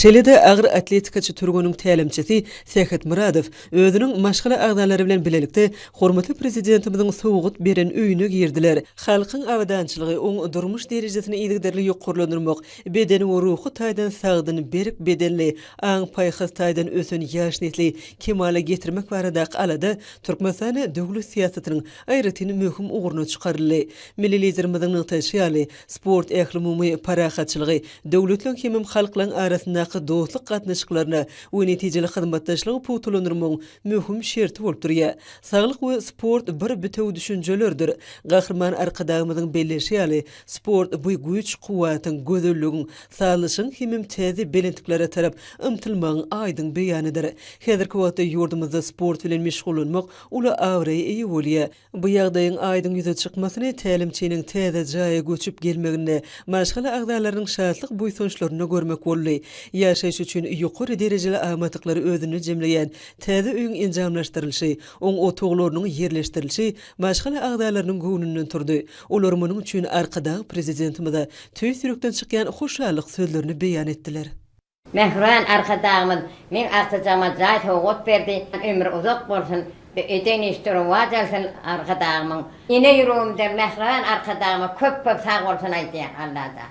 Şeýle-de agyr atletikaçy türgeniň tälimçisi Sähet Myradow özüniň maşgala agzalary bilen bilelikde hormatly Prezidentimiziň sowgat beren öýüne girdiler. Halkyň abadançylygy, oň durmuş derejesini yzygiderli ýokarlandyrmak, bedeni we ruhy taýdan sagdyn, berk bedenli, aň-paýhas taýdan ösen ýaş nesli kemala getirmek baradaky alada Türkmenistanda döwlet syýasatynyň aýratyn möhüm ugruna çykaryldy. Milli Liderimiziň nygtaýşy ýaly, sport ählumumy parahatçylygy, döwletleriň hemem halklaryň arasyndaky dostluk gatnaşyklaryny we netijeli hyzmatdaşlygy pugtalandyrmagyň möhüm şerti bolup durýar. Saglyk we sport bir bitewi düşünjelerdir. Gahryman Arkadagymyzyň belleýşi ýaly, sport bu güýç-kuwwatyň, gözelligiň, sazlaşygyň hemem täze belentliklere tarap ymtylmagyň aýdyň beýanydyr. Häzirki wagtda ýurdumyzda sport bilen meşgullanmak uly abraýa eýe bolýar. Bu ýagdaýyň aýdyň ýüze çykmasyny tälimçiniň täze jaýa göçüp gelmeginde, maşgala agzalarynyň şatlyk-buýsançlarynda görmek boldy. Ýaşaýyş üçin ýokary derejeli amatlyklary özünde jemleýän täze öýüň enjamlaşdyrylyşy, oň otaglarynyň ýerleşdirilişi maşgala agzalarynyň göwnünden turdy. Olar munuň üçin Arkadag Prezidentimize tüýs ýürekden çykýan hoşallyk sözlerini beýan etdiler. Mähriban Arkadagymyz meň agtyjagyma jaý sowgat berdi. Ömri uzak bolsun, eden işde rowaç alsyn Arkadagymyň. Ene ýüregimden Mähriban Arkadagyma köp köp sag bolsun aýdýan Allada.